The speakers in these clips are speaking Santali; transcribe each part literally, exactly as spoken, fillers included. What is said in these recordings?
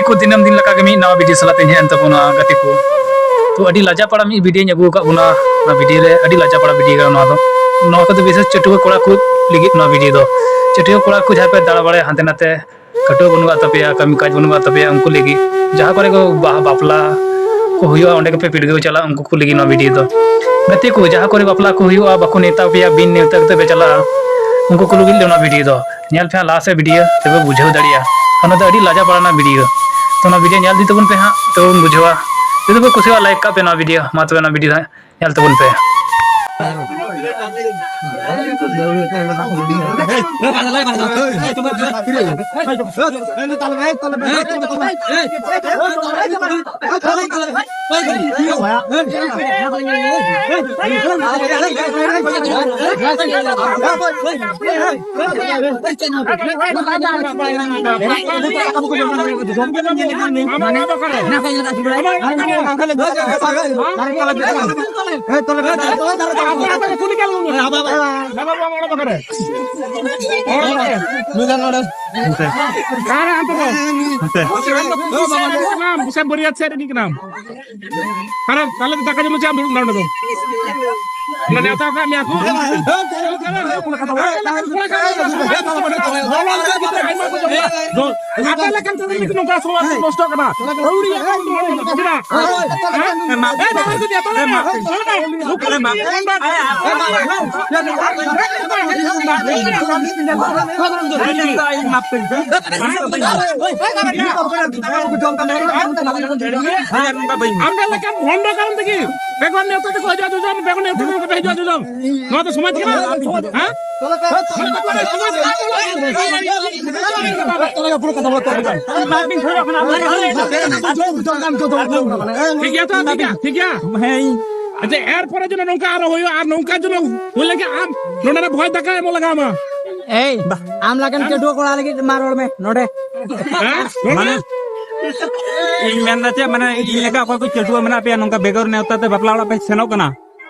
ᱠᱚ ᱫᱤᱱᱟᱹᱢ ᱫᱤᱱ ᱞᱮᱠᱟ ᱜᱮ ᱢᱤᱫ ᱱᱟᱣᱟ ᱵᱷᱤᱰᱤᱭᱳ ᱥᱟᱞᱟᱜ ᱛᱮᱧ ᱦᱮᱡ ᱮᱱ ᱛᱟᱵᱚᱱᱟ ᱜᱟᱛᱮ ᱠᱚ᱾ ᱛᱚ ᱟᱹᱰᱤ ᱞᱟᱡᱟ ᱯᱟᱲᱟ ᱢᱤᱫ ᱵᱷᱤᱰᱤᱭᱳᱧ ᱟᱹᱜᱩ ᱟᱠᱟᱫ ᱵᱚᱱᱟ᱾ ᱱᱚᱣᱟ ᱵᱷᱤᱰᱤᱭᱳ ᱨᱮ ᱟᱹᱰᱤ ᱞᱟᱡᱟ ᱯᱟᱲᱟ ᱵᱷᱤᱰᱤᱭᱳ ᱠᱟᱱᱟ ᱱᱚᱣᱟ ᱫᱚ᱾ ᱱᱚᱣᱟ ᱠᱚᱫᱚ ᱵᱤᱥᱮᱥ ᱪᱟᱹᱴᱩᱣᱟᱹ ᱠᱚᱲᱟ ᱠᱚ ᱞᱟᱹᱜᱤᱫ ᱱᱚᱣᱟ ᱵᱷᱤᱰᱤᱭᱳ ᱫᱚ᱾ ᱪᱟᱹᱴᱩᱣᱟᱹ ᱠᱚᱲᱟ ᱠᱚ ᱡᱟᱦᱟᱸᱭ ᱯᱮ ᱫᱟᱬᱟ ᱵᱟᱲᱟᱭᱟ ᱦᱟᱱᱛᱮ ᱱᱟᱛᱮ, ᱠᱟᱹᱴᱩᱣᱟᱹ ᱵᱟᱹᱱᱩᱜ ᱟᱠᱟᱫ ᱛᱟᱯᱮᱭᱟ, ᱠᱟᱹᱢᱤ ᱠᱟᱡᱽ ᱵᱟᱹᱱᱩᱜ ᱟᱠᱟᱫ ᱛᱟᱯᱮᱭᱟ, ᱩᱱᱠᱩ ᱞᱟᱹᱜᱤᱫ, ᱡᱟᱦᱟᱸ ᱠᱚᱨᱮ ᱠᱚ ᱵᱟ-, ᱵᱟᱯᱞᱟ ᱠᱚ ᱦᱩᱭᱩᱜᱼᱟ, ᱚᱸᱰᱮ ᱜᱮᱯᱮ ᱯᱤᱰᱜᱟᱹᱣ ᱪᱟᱞᱟᱜ, ᱩᱱᱠᱩ ᱠᱚ ᱞᱟᱹᱜᱤᱫ ᱱᱚᱣᱟ ᱵᱷᱤᱰᱤᱭᱳ ᱫᱚ᱾ ᱜᱟᱛᱮ ᱠᱚ, ᱡᱟᱦᱟᱸ ᱠᱚᱨᱮ ᱵᱟᱯᱞᱟ ᱠᱚ ᱦᱩᱭᱩᱜᱼᱟ, ᱵᱟᱠᱚ ᱱᱮᱣᱛᱟ ᱯᱮᱭᱟ, ᱵᱤᱱ ᱱᱮᱣᱛᱟ ᱠᱟᱛᱮ ᱯᱮ ᱪᱟᱞᱟᱜᱼᱟ, ᱩᱱᱠᱩ ᱠᱚ ᱞᱟᱹᱜᱤᱫ ᱱᱚᱣᱟ ᱵᱷᱤᱰᱤᱭᱳ ᱫᱚ᱾ ᱧᱮᱞ ᱯᱮ ᱦᱟᱸᱜ ᱞᱟᱦᱟ ᱥᱮᱫ ᱵᱷᱤᱰᱤᱭᱳ, ᱛᱚᱵᱮ ᱵᱩᱡᱷᱟᱹᱣ ᱫᱟᱲᱮᱭᱟᱜᱼᱟ᱾ ᱚᱱᱟ ᱫᱚ ᱟᱹᱰᱤ ᱞᱟᱡᱟ ᱯᱟᱲᱟ ᱨᱮᱱᱟᱜ ᱵᱷᱤᱰᱤᱭᱳ᱾ ᱛᱚ ᱚᱱᱟ ᱵᱷᱤᱰᱤᱭᱳ ᱧᱮᱞ ᱤᱫᱤ ᱛᱟᱵᱚᱱ ᱯᱮ ᱦᱟᱸᱜ, ᱛᱚᱵᱮ ᱵᱚᱱ ᱵᱩᱡᱷᱟᱹᱣᱟ᱾ ᱡᱩᱫᱤ ᱯᱮ ᱠᱩᱥᱤᱭᱟᱜᱼᱟ, ᱞᱟᱭᱤᱠ ᱠᱟᱜ ᱯᱮ ᱱᱚᱣᱟ ᱵᱷᱤᱰᱤᱭᱳ᱾ ᱢᱟ ᱛᱚᱵᱮ ᱚᱱᱟ ᱵᱷᱤᱰᱤᱭᱳ ᱦᱟᱸᱜ ᱧᱮᱞ ᱛᱟᱵᱚᱱ ᱯᱮ᱾ ᱚᱠᱟᱨᱮ ᱟᱢ ᱫᱚ? ᱥᱮ ᱵᱟᱹᱨᱭᱟᱹᱛ ᱥᱮᱫ ᱨᱤᱱᱤᱡ ᱠᱟᱱᱟᱢ? ᱟᱨ ᱛᱟᱦᱞᱮ ᱫᱟᱠᱟ ᱡᱚᱢ ᱫᱚ ᱪᱮᱫ ᱮᱢ ᱫᱩᱲᱩᱵ ᱮᱱᱟ ᱚᱸᱰᱮ ᱫᱚ? ᱚᱸᱰᱮ ᱱᱮᱣᱛᱟ ᱟᱠᱟᱫ ᱢᱮᱭᱟ ᱠᱚ᱾ ᱟᱯᱮ ᱞᱮᱠᱟᱱ ᱠᱚ ᱡᱩᱫᱤ ᱱᱚᱝᱠᱟ ᱥᱚᱢᱟᱡᱽ ᱱᱚᱥᱴᱚᱜ ᱠᱟᱱᱟ, ᱟᱹᱣᱲᱤ ᱮ ᱵᱟᱠᱚ ᱫᱩᱲᱩᱵ ᱠᱟᱱᱟ᱾ ᱦᱮᱸ? ᱮ ᱵᱟᱠᱚ ᱫᱩᱲᱩᱵ ᱠᱟᱱᱟ᱾ ᱟᱢ ᱞᱮᱠᱟᱱ ᱵᱷᱚᱱᱰᱚ ᱠᱟᱨᱚᱱ ᱛᱮᱜᱮ ᱵᱮᱜᱚᱨ ᱱᱮᱣᱛᱟ ᱛᱮᱠᱚ ᱦᱤᱡᱩᱜᱼᱟ ᱡᱚᱡᱚᱢ, ᱵᱮᱜᱚᱨ ᱱᱮᱣᱛᱟ ᱛᱮᱠᱚ ᱦᱤᱡᱩᱜᱼᱟ ᱡᱚᱡᱚᱢ᱾ ᱱᱚᱣᱟ ᱫᱚ ᱥᱚᱢᱟᱡᱽ ᱠᱟᱱᱟ? ᱦᱮᱸ? ᱴᱷᱤᱠ ᱜᱮᱭᱟ ᱛᱚ, ᱴᱷᱤᱠ ᱜᱮᱭᱟ, ᱴᱷᱤᱠ ᱜᱮᱭᱟ᱾ ᱦᱮᱸ᱾ ᱟᱪᱪᱷᱟ, ᱮᱨ ᱯᱚᱨᱮ ᱡᱮᱱᱚ ᱱᱚᱝᱠᱟ ᱟᱨᱚ ᱦᱩᱭᱩᱜᱼᱟ, ᱟᱨ ᱱᱚᱝᱠᱟ ᱡᱮᱱᱚ ᱦᱩᱭ ᱞᱮᱱᱠᱷᱟᱱ ᱟᱢ ᱱᱚᱰᱮ ᱨᱮ ᱵᱷᱚᱭ ᱫᱟᱠᱟ ᱮᱢᱚᱜ ᱞᱟᱜᱟᱣ ᱟᱢᱟ᱾ ᱮᱭ, ᱟᱢ ᱞᱮᱠᱟᱱ ᱪᱟᱹᱰᱩᱣᱟᱹ ᱠᱚᱲᱟ ᱞᱟᱹᱜᱤᱫ ᱢᱟ ᱨᱚᱲ ᱢᱮ ᱱᱚᱰᱮ᱾ ᱦᱮᱸ? ᱢᱟᱱᱮ, ᱤᱧ ᱢᱮᱱᱫᱟ ᱪᱮᱫ, ᱢᱟᱱᱮ, ᱤᱧ ᱞᱮᱠᱟ ᱚᱠᱚᱭ ᱠᱚ ᱪᱟᱹᱰᱩᱣᱟᱹ ᱢᱮᱱᱟᱜ ᱯᱮᱭᱟ, ᱱᱚᱝᱠᱟ ᱵᱮᱜᱚᱨ ᱱᱮᱣᱛᱟ ᱛᱮ ᱵᱟᱯᱞᱟ ᱚᱲᱟᱜ ᱯᱮ ᱥᱮᱱᱚᱜ ᱠᱟᱱᱟ?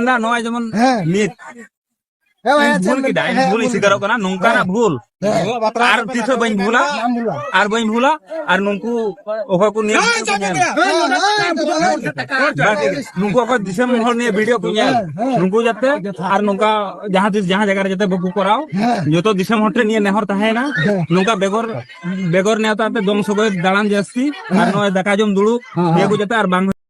ᱢᱮᱱᱫᱟ ᱱᱚᱣᱟ ᱡᱮᱢᱚᱱ ᱦᱮᱸ᱾ ᱱᱤᱛ ᱦᱮᱸ, ᱵᱷᱟᱭ, ᱤᱧ ᱪᱮᱫ ᱵᱷᱩᱞ ᱮᱢ ᱠᱮᱫᱟ, ᱢᱮᱱᱫᱟ? ᱤᱧ ᱦᱮᱸ, ᱵᱷᱩᱞ ᱤᱧ ᱵᱷᱩᱞ᱾ ᱥᱤᱠᱟᱨᱚᱜ ᱠᱟᱱᱟ, ᱱᱚᱝᱠᱟᱱᱟᱜ ᱦᱮᱸ᱾ ᱵᱷᱩᱞ ᱦᱮᱸ᱾ ᱟᱨ ᱛᱤᱥ ᱦᱚᱸ ᱵᱟᱹᱧ ᱵᱷᱩᱞᱟ᱾ ᱵᱟᱢ ᱵᱷᱩᱞᱟ᱾ ᱟᱨ ᱵᱟᱹᱧ ᱵᱷᱩᱞᱟ᱾ ᱟᱨ ᱱᱩᱠᱩ ᱚᱠᱚᱭ ᱠᱚ ᱱᱤᱭᱟᱹ ᱦᱮᱸ, ᱦᱮᱸ, ᱦᱮᱸ, ᱦᱮᱸ᱾ ᱵᱟᱝ, ᱱᱩᱠᱩ ᱚᱠᱚᱭ ᱫᱤᱥᱚᱢ ᱦᱚᱲ ᱱᱤᱭᱟᱹ ᱵᱷᱤᱰᱤᱭᱳ ᱠᱚ ᱧᱮᱞ, ᱦᱮᱸ, ᱦᱮᱸ᱾ ᱱᱩᱠᱩ ᱡᱟᱛᱮ ᱟᱨ ᱱᱚᱝᱠᱟ ᱡᱟᱦᱟᱸ ᱛᱤᱥ ᱡᱟᱦᱟᱸ ᱡᱟᱭᱜᱟ ᱨᱮ ᱡᱟᱛᱮ ᱵᱟᱠᱚ ᱠᱚᱨᱟᱣ, ᱦᱮᱸ᱾ ᱡᱚᱛᱚ ᱫᱤᱥᱚᱢ ᱦᱚᱲ ᱴᱷᱮᱱ ᱱᱤᱭᱟᱹ ᱱᱮᱦᱚᱨ ᱛᱟᱦᱮᱸᱭᱮᱱᱟ, ᱦᱮᱸ᱾ ᱱᱚᱝᱠᱟ ᱵᱮᱜᱚᱨ, ᱵᱮᱜᱚᱨ ᱱᱮᱣᱛᱟ ᱛᱮ ᱫᱚᱝ ᱥᱚᱜᱚᱭ ᱫᱟᱬᱟᱱ ᱡᱟᱹᱥᱛᱤ, ᱟᱨ ᱦᱮᱸ᱾ ᱱᱚᱜᱼᱚᱭ ᱫᱟᱠᱟ ᱡᱚᱢ ᱫᱩᱲᱩᱵ, ᱦᱮᱸ, ᱱᱤᱭᱟᱹ ᱠᱚ ᱦᱮᱸ᱾ ᱡᱟᱛᱮ ᱟᱨ ᱵᱟᱝ